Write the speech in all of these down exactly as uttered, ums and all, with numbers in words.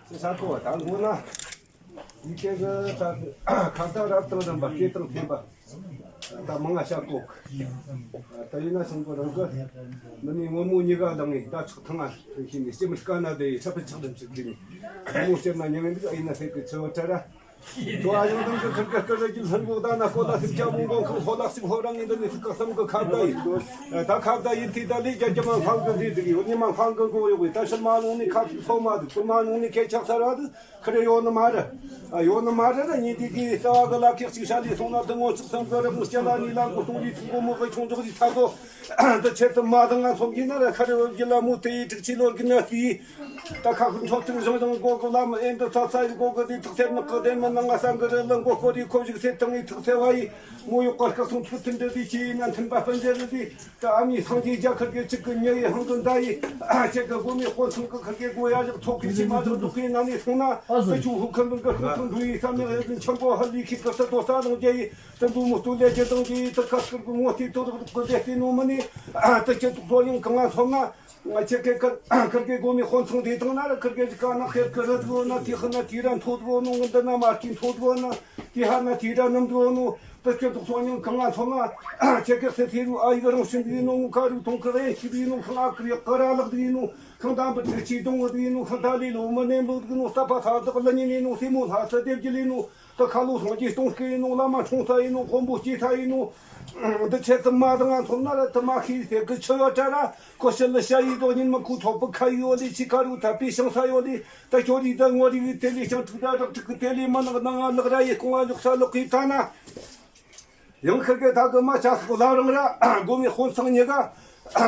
ས་གོ་ད་མགོ་ན་ཡི་གེ་གི་ད་ཁ་བརྡ་རབ་དང་རིམ་པ་སྐད་དང་འཐེན་པ་ད་མང་ང་བྱ་གོ། ད་ཡིན་ན་སང་གོ་རང་གི་མི་ནི་ངོ་མོ་གཉིས་ཀ་ལངས་ངེ་ད་ཆོག་ཐང་ང་ཐོན་ཤེས་ནས་སྐྱེ་མི་དཀའ་ན་དེ་ཡི་ས་ཕུད་ཆག་འདྲ་ཞིག་གི་ནི་ངོ་མོ་སྐྱེ་ན་ཉེ་ངན་འདུག་ཨ་ཡིན་ན་ཟེར་གི་ཆུ་བོ་བྲལ་ར། ཏོ་ཨ་ཡང་དང་གི་ཁིར་གི་སྐུ་ར་གི་ལྷུན་པོ་ད་ན་ཀོ་ལ་སིབ་ཅ་མོ་མགོ་ཁང་ཧོ་ལག་སིབ་ཧོ་རང་ངི་འདི་ནི་སི་ཀ་སམ་གི་ཁ་བརྡ་ཡིན། ད་ཁ་བརྡ་ཡིན་དུས་ད་ལས་རྒྱ་རྒྱ་མ་ཧང་གི་རེད་འདུག་ཡོད་ནི་མ་ཧང་གི་མགོ་ཡོད་གི་ད་ཕྱིར་མ་ལོང་ནི་ཁ་ཐུག་ཐོ་མ་འདུག་ཏུ་མ་ལོང་ནི་ཁེ་ཆག་ས་ར་དུ་ཁ་རེ་ཡོད་ནི་མ་རེད། ཨ་ཡོད་ནི་མ་རེད་ར་ཉིན་དེ་གི་རྩ་བ་གི་ལ་ཁེག་ཅིག་ཤ་ལས་སོང་ན་དུ་ངོ་ཚུགས་སམ་གི་རི་མོ་སྐྱ་ལ་ནི་ལ་མགོ་སྟོང་ཡིད་མགོ་མོ་གི་ཆུང་འཇོག་ཡིད་ཐ་གོ་འདི་ཆེད་དུ་མ་དང་ང་ཚོམ་གྱི་ན་ར་ཁ་རེ་བབ་ཀྱི་ལ་མོ་དེ་ཡི་དྲུག་ཅི་ལོར་གི་ན་སི། ད་ཁ་ཁུ་འཕྲོག་ཐུབ་བཞིན་བཞིན་མགོ་གི་ལམ་ཨེ་འདི་ཚ་ཚ་ཡི་མགོ་གི་དེ་ཐག་སེར་ནག་གི་དེ་མི་ནང་ང་སང་གི་རི་ལ་མགོ་སྐོར་ཡི་ཁོ་བཞུགས་སེ་ཐང་ཡི་ཐག་སེ་བ་ཡི་མོ་ཡོག་ག་སྐག་སོང་ཐུག་ཐུན་འདི་དེ་ཆི་ཡི་ན་མཐུན་པ་སྤུན་མཇལ་རི་དེ་ད་ཨ་མི་སངས་རྒྱས་རྒྱ་ཁུར་གི་གཅིག་གི་ཉེ་ཡི་ཧང་གི་མདའ་ཡི་ཨ་ཁྱེད་གི་སྒོ་མི་དཔོན་ཚང་གི་ཁུར་གི་སྒོ་ཡ་བཞག་ཐོག་གི་ཆི་མ་ཐོག་འདུག་གི་ན་ནི་སོང་ན་ཨ་ཟོ་ཁྱུ་ཧུ་ཁན་གི་ཁུར་ཐང་འགྲོ་ཡི་ས་མི་ཧེ་ཟིན་ཆེན་པོ་ཧ་ལི་ཁི་གི་ས་དོ་ས་ལང་རྒྱ་ཡི་ད་འདུག་མོ་སྟོད་ལས་རྒྱ་དང་གི་ད་ཁ་སྐུར་གི་ངོ་ཐི་དོ་རག་གི་དེ་སྟེ་ནོ་མ་ནི་ཨ་ད་ཁྱེད་ཐུག་ཚོ་ཡང་གང་ང་སོང་ན། ང་ཁྱེད་ཀྱི་ཁར་ཁར་གི་སྒོ་མི་དཔོན་ཚང་དེ་དང་ན་ར་ཁར་གི་ཀ་ན་ཁེར་ཁི་ར་དུ་ན་དེ་ཧ་ན་དེ་ར་མཐོ་དུ་ནོ། ང་འདི་ན་མ་སྐྱིན་མཐོ་དུ་ན་དེ་ཧ་ན་དེ་ར་ནམ་དུ་ནོ། ད་ཁྱེད་དུ་སོང་ཡང་གང་ང་སོང་ང་ཁྱེད་ཀྱི་སེ་ཐེ་རུ་ཨ་ཡི་རང་བཞིན་དུ་ནོ། ང་ཁ་རུ་ཐོང་ཁ་རེ་ཤི་དུ་ནོ། ཁང་ཨ་ཁི་རི་ཀ་ར་ལག་དུ་ནོ། ཁང་དམ་པ་དྲི་ཆི་དུང་དུ་ནོ། ཁང་ད་ལི་ལོ་མ་ནེ་ལོ་དུ་ནོ། ས་པ་ས་དག་ལ་ཉི་ནི་ནོ། སི་མོ་ལྷ་ས་དེབ་ཀྱི་ལི་ནོ། ད་ཁ་ལོ་སངས་རྒྱས་སྟོང་སྐད་ཡིན་ནོ། བླ་མ་འཁྲུངས་ས་ཡིན་ནོ། དཔོན་པོ་སྐྱེས་ས་ཡིན་ནོ། འདི་ཆེད་དུ་མ་དང་ང་མཚོན་ན་ར་དུ་མ་ཤེས་ཟེར་གི་ཆུ་ཡོད་དྲ་ར་ཁོ་ཕྱི་ལ་ཤ་ཡི་དོ་ཉིན་མ་ཁུ་ཐོག་པུ་ཁ་ཡོད་ལི་ཆི་ཁ་རུ་ཐ་པི་ཤང་ས་ཡོད་ལི་ད་ཁྱོད་རི་ད་ངོ་རི་གི་དེ་ལི་ཤང་ཕྲུག་ད་རག་ཕྲུག་གི་དེ་ལི་མ་ནག་ནང་ང་ལག་ར་ཡི་ཁོང་ང་ལོག་ས་ལོག་གི་ཐ་ན། ཡང་ཁིར་གེ་ད་གི་མ་ཆ་སོག་ལ་རང་ར་སྒོ་མི་དཔོན་ཚང་ཉེ་ག་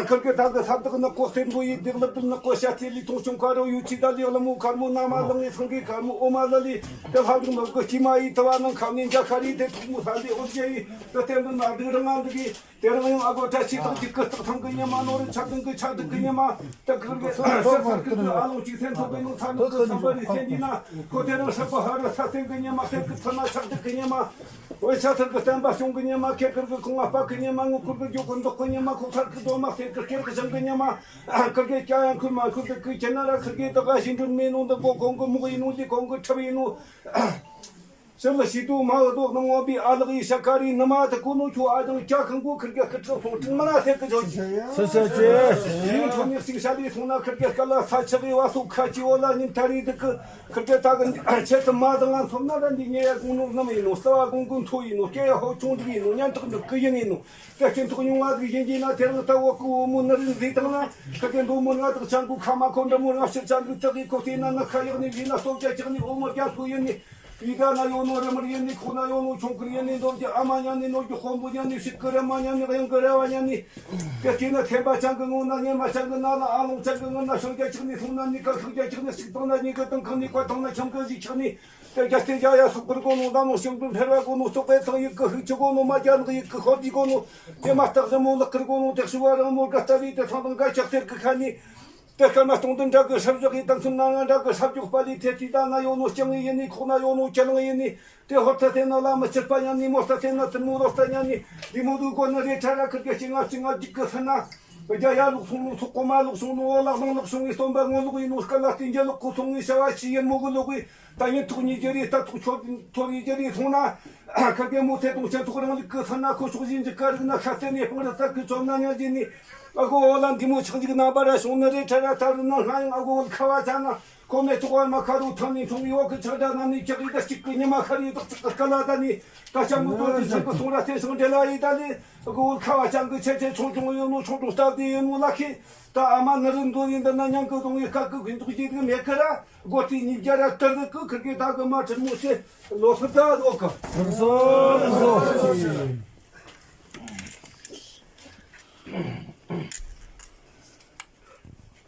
ཁིར་གེ་ད་གི་ས་བདག་ནག་པོ་སྟེར་འགྲོ་ཡི་བདེ་ལག་བདེ་ནག་པོ་ཤ་ཐེ་ལི་ཐོང་ཆུང་ཁ་རོ་ཡུ་ཆི་ད་ལི་གླ་མོ་ཁར་མོ་ན་མ་ལང་ངི་སང་གི་ཁར་མོ་ཨོ་མ་ལ་ལི་དེ་ལྷ་རིང་མ་གི་ཅི་མ་ཡི་ད་བ་ནང་ཁ་ནི་འཇའ་ཁ་རི་དེ་ཐུག་མོ་ས་ལི་ཨོ་རྒྱ་ཡི་དེ་སྟེར་འདི་ན་འདི་རང་ང་འདི་གི་དེ་རང་ཡང་ཨ་གོ་ད་ཆི་ཐང་ཅིག་གི་སྟག་ཐང་གི་ཉི་མ་ནོར་ཆག་ཐང་གི་ཆག་ཐང་གི་ཉི་མ་དེ་ཁིར་གེ་ས་ས་ཁིར་གི་ཨ་ལོང་ཅིག་སེམས་ཐོག་གི་ནོ་ས་ནོ་གི་ས་པ་རི་སེམས་འདི་ན་ཁོ་དེ་རང་ཧྲ་པ་ཧ་ར་ས་སེམས་གི་ཉི་མ་སེམས་གི་ཚ་ན་ཆག་ཐང་གི་ཉི་མ། འོ་ཤ་ཐར་གི་བསྟན་པ་སྐྱོང་གི་ཉི་མ། ཁེ་ཁིར་གི་ཁོང་ང་སྤག་གི་ཉི་མ། ངུ་ཁུར་གི་རྒྱུ་ཁུར་འདོགས་གི་ཉི་མ། ཁོ་ཁར་གི་རྡོ་མ་སྟེར་གི་སྐེར་གི་བཞེངས་གི་ཉི་མ། ཁིར་གི་སྐྱ་ཡང་ཁུར་མ་ཁུར་གི་ཁུར་ཁྱེད་ན་ར་ཁིར་གི་དག་ག་ཞིང་འབྲུར་མེ་ནོ་འདི་གོ་གོང་གི་མུག་ཡིན་ནོ། འདི་གོང་གི་ཁྲབ་ཡིན་ནོ། ཕྱི་ལ་ཤི་དུ་མ་འུ་དོག་ནང་ངོ་བི་ཨ་ལག་ཡི་ཤ་ཀ་རི་ནི་མ་དི་ཀུ་ནོ། ཁྱོ་ཨ་ཅང་སྐྱ་ཁང་གོ་ཁིར་གི་ཁི་ཁྲག་ཕོང་ཀྲིན་མ་ན་སྟེར་གི་ཆོ་ཅི། ཤ་ཤ་ཅི། ཡིན་ཁྲོ་ནི་ཞིག་ཤ་ལི་སོང་ན་ཁིར་གི་སྐལ་ལ་ས་ཆག་གི་བ་སོ་ཁ་ཅི་འོ་ལ་ཉིན་ཐ་རི་དི་ཀི། ཁིར་གེ་ད་གི་ཆེད་དུ་མ་དང་ང་མཚོན་ན་ར་འདི་ཉེ་ཡ་གུང་ནོ་རྣམ་ཡིན་ནོ། རྩ་བ་གུང་གུང་མཐོ་ཡིན་ནོ། སྐེ་ཡ་ཧོ་ཆུང་འདི་ཡིན་ནོ། ཉན་ཐག་འདི་ཀི་ཡིན་ཡིན་ནོ། སྐེ་སྐྱིན་ཐོག་ཉུང་བ་གི་ཡིན་གྱི་ན་དེ་རང་ལྟ་བོ་ཀི་བོ་མོ་ནི་རིན་ཟིག་དང་ན་ཁིར་གེ་འདོ་མོ་ང་དག་ཆང་གུ་ཁ་མ་ཁོ་འདྲ་མོ་རང་ཕྱིར་ཆང་གུ་དག་གི་ཁོ་དེ་ན་ན་ཁ་ཡག་ནི་ལི་ན་སྟོབས་རྒྱ་ཆག་ནི་འོ་མོ་རྒྱ་མཚོ་ཡིན་ནི། ཡི་ག་ན་ཡོད་ནོ་རི་མར་ཡིན་ནི། ཁོ་ན་ཡོད་ནོ་ཆུང་ཁུར་ཡིན་ནི། འདོམ་གྱི་ཨ་མ་ཉན་ནི། ནོར་གྱི་དཔོན་པོ་ཉན་ནི། ཕྱུག་གི་ར་མ་ཉན་ནི། གཡང་གི་ར་བ་ཉན་ནི། དེ་སྐྱེས་ན་ཐེམ་པ་ཆང་གི་ངོ་ན་ཉེ་མ་ཆང་གི་ན་ལ་ཨ་ལོང་ཆང་གི་ངོ་ན་ཤོང་རྒྱ་ཆག་ནི། སོང་ན་ནི་ཀ་ཤོང་རྒྱ་ཆག་ནི། ཞིག་བཏང་ན་ཉིན་གི་དང་ཁང་ནི་བཀའ་བཏང་ན་ཆང་གི་ཞིག་ཆག་ནི། དེ་རྒྱ་སྟེ་རྒྱ་ཡ་སོག་པར་གོ་ནོ། ལ་མོ་ཤིང་གི་འཕེར་བ་གོ་ནོ། སོག་པའི་ཐང་ཡིག་གི་ཧུག་ཆི་གོ་ནོ། མ་རྒྱ་ནག་ཡིག་གི་ཧོར་དི་གོ་ནོ། དེ་མ་སྟག་ཟི་མོ་ལག་ཁུར་གོ་ནོ། དེ་ཤུ་བ་རང་མོ་དགའ་ལྟ་བུའི་དེ་ཚང་དང་དགའ་ཆག་སེར་གི་ཁ་ནི། དེ་སྐར་མ་སྟོང་དུ་འདྲ་གི་ཧྲབ་བཞག་ཡི་དང་ཚུན་ན་ང་འདྲ་གི་ཧྲབ་རྒྱུག་པ་ལི་ཐེ་ཏི་ད་ན་ཡོད་ནོ་སྤྱང་ངི་ཡིན་ནི། ཁོག་ན་ཡོད་ནོ་ཅ་ལང་ཡིན་ནི། དེ་ཧོར་ཐ་ཐེ་ན་ལ་མི་ཆེར་པ་ཉན་ནི། མོ་ཐ་ཐེ་ན་ཐུན་མོ་ལོ་ཐ་ཉན་ནི། འདི་མོ་དུ་གོ་ནི་རེ་ཁྲ་ར་ཁིར་གེ་ཤི་ང་ཕྱི་ང་རྒྱུག་གི་ཧི་ན། རྒྱ་ཡ་ལོག་སོང་ནོ། སོག་གོ་མ་ལོག་སོང་ནོ། འོ་ལག་ནང་ལོག་སོང་ངི་སྟོན་པ་ངོ་ལོག་ཡིན་ནོ། སྐལ་ལ་སྟེང་རྒྱ་ལོག་གོ་སོང་ངི་བྱ་བ་ཆི་ཡིན་མོ་གི་ལོག་གི། ད་ཉིན་ཐོག་ཉིས་རྒྱ་རི་ད་ཐོག་ཆོ་ཐོག་ཉིས་རྒྱ་རི་སོང་ན། ཁ་གེ་མོ་ཐེ་དུང་ཆེན་ཐོག་རང་ལུགས་ཀི་ས་ན་ཁོ་ཕྱོགས་བཞིན་གྱི་ཀ་རིག་ན་ཁ་གཏད་ནས་སྤང་རི་ད་ཀི་བཅོམ་ན་ཉང་བཞིན་ནི། ཨ་གོ་འོ་ལ་འདི་མོ་ཆགས་འཇིག་ནང་པ་ར་བྱུང་ནི་རེད། ཁྲ་ར་ཐ་རི་ན་སྔ་ཡང་ཨ་གོ་འོལ་ཁ་བ་ཆ་ན་ཁོ་མེ་ཐོག་བར་མ་ཁ་རུ་ཐང་ནས་འཁྲུངས་ཡོད་གི། ཆགས་སྒྲ་ན་ནི་ཆགས་ཡི་ད་གཅིག་གི་ཉི་མ་ཁ་རི་དག་ཅིག་གི་སྐལ་ལ་ད་ནི་ད་ཤ་མོ་དོ་དི་ཆགས་གི་སོང་ར་སེ་སང་འབྲེལ་བ་ཡི་ད་ལི། ཨ་གོ་འོལ་ཁ་བ་ཆང་གི་ཆེ་ཆེ་ཆུང་ཆུང་ཡོད་ནོ། ཆུང་ཆུང་སྟབས་བདེ་ཡོད་ནོ་ལ་ཁི། ད་ཨ་མ་ནི་རི་འདོ་ཡིན་ད་ན་ཉང་གི་གདོང་ཡི་ཁ་གི་གི་འདུག་ཅི་གི་མེད་གི་ར། སྒོ་ཏི་ཉིས་བརྒྱ་ར་སྟར་གི་ཁིར་གི་ད་གི་མ་ཁྲིར་མོ་ཆེ་ལོ་སི་ད་ལོ་གི། རིམ་སོ་རིམ་སོ།